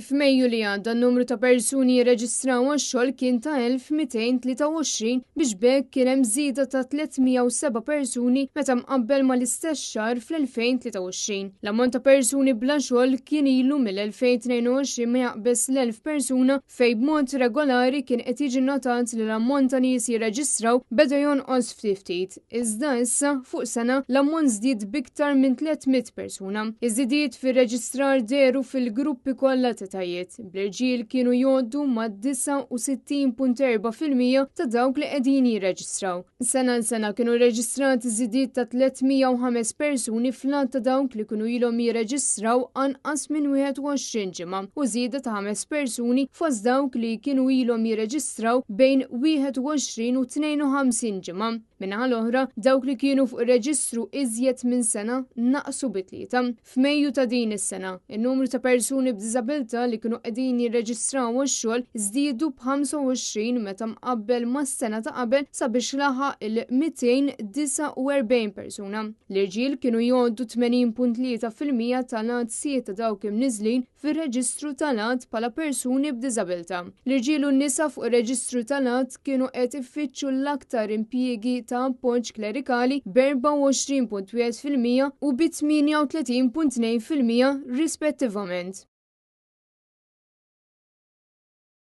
F'Mejju li għadda n-numru ta' persuni jirreġistraw għax-xogħol kien ta' 1223 biex b'hekk kien hemm żieda ta' 307 persuni meta mqabbel mal-istess xahar fl-2023. L-ammont ta' persuni bla xogħol kien ilu mill-2022 ma jaqbeż l-1,000 persuna fejn b'mod regolari kien qed jiġi nnotat li l-ammont ta' nies jirreġistraw beda jonqos ftit ftit. Iżda issa, fuq sena, l-ammont żdied b'iktar minn 300 persuna. Iż-żidiet fir-reġistrar dehru fil-gruppi kollha t'etajiet, bl-irġiel kienu jgħoddu mad-69.4% ta' dawk li qegħdin jirreġistraw. Sena għal sena kienu rreġistrati żidiet ta' 305 persuni fl-għadd ta' dawk li kienu ilhom jirreġistraw anqas minn 21 ġimgħa u żieda ta' ħames persuni fost dawk li kienu ilhom jirreġistraw bejn 21 u 52 ġimgħa. Min-naħa l-oħra, dawk li kienu fuq ir-reġistru iżjed minn sena naqsu bi tlieta. F'Mejju ta' din is-sena, in-numru ta' persuni b'diżabilità li kienu qegħdin jirreġistraw għax-xogħol żdiedu b'25 meta mqabbel mas-sena ta' qabel sabiex laħaq il-249 persuna. L-irġiel kienu jgħoddu 80.3% tal-għadd sħiħ ta' dawk imniżżlin fir-reġistru tal-għadd bħala persuni b'diżabilità. L-irġiel u n-nisa fuq ir-reġistru tal-għadd kienu qed ifittxu l-aktar impjiegi ta' appoġġ klerikali b'24.1% u bi 38.2% rispettivament.